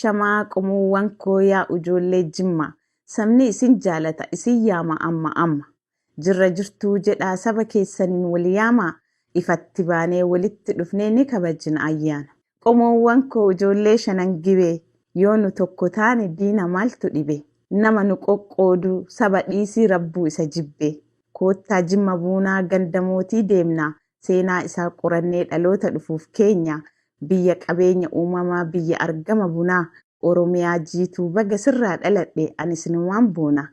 Ashamaa qomoowwan koo yaa ijoollee Jimmaa. Sabni isin jaalata isin yaama amma amma. Jirra jirtuu jedhaa saba keessaniin wal yaamaa ifatti baanee walitti dhufnee ni kabajna ayyaana. Qomoowwan koo ijoollee shanan gibee yoo nu tokko taane diina maaltu dhibe. Nama nu qoqqoodu saba dhiisii rabbuu isa jibbee. Koottaa Jimma buunaa ganda mootii deemnaa seenaa isaa qorannee dhaloota dhufuuf keenya. Biyya qabeenya uumamaa biyya argama bunaa Oromiyaa jiituu baga sirraa dhaladhe ani sinumaan boona.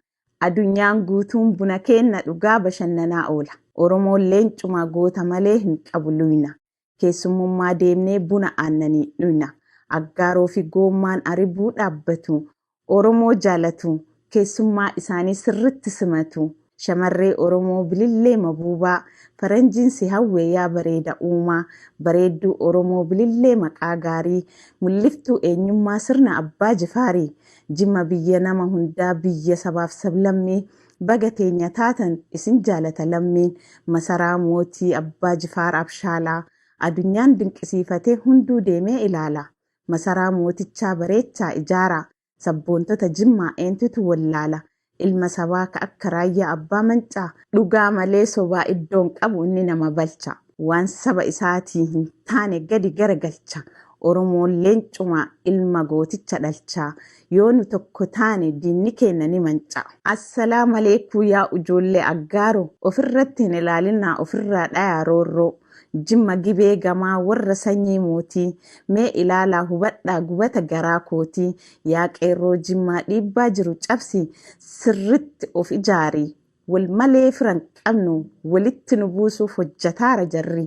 Adunyaan guutuun buna keenna dhugaa bashannanaa oola. Oromoon leencumaa goota malee hin qabu luyna. Keessummummaa deemnee buna aannanii dhuyna. Aggaaroo fi goommaan aribuu dhaabbatu. Oromoo jaalatu. Keessummaa isaanii sirritti simatu. Shamarree Oromoo bilillee mabuubaa. Faranjiin si hawwe yaa bareeda uumaa. Bareedduu Oromoo bilillee maqaa gaarii. Mul'iftuu eenyummaa sirna abbaa jifaarii. Jimma biyya nama hundaa biyya sabaaf sablammii. Baga teenya taatan isin jaalata lammiin. Masaraa mootii abbaa jifaar abshaalaa. Adunyaan dinqisiifatee hunduu deemee ilaala. Masaraa mootichaa bareechaa ijaaraa. Sabboontota Jimmaa eentutu wallaala. Ilma sabaa ka akka raayyaa abbaa mancaa. Dhugaa malee sobaa iddoon qabu inni nama balcha. Waan saba isaatii hin taane gadi garagalcha. Oromoon leencumaa ilma gooticha dhalchaa. Yoo nu tokko taane diinni keenya ni manca'a. Assalaam aleekuu yaa ujoollee Aggaaroo. Ofirratti hin ilaalinaa ofirraa dhayaa roorroo. Jimma gibee gamaa warra sanyii mootii. Mee ilaalaa hubadhaa gubata garaa kootii. Yaa qeerroo Jimmaa dhiibbaa jiru cabsi sirritti of ijaari. Wal malee firan qabnu walitti nu buusuuf hojjataara jarri.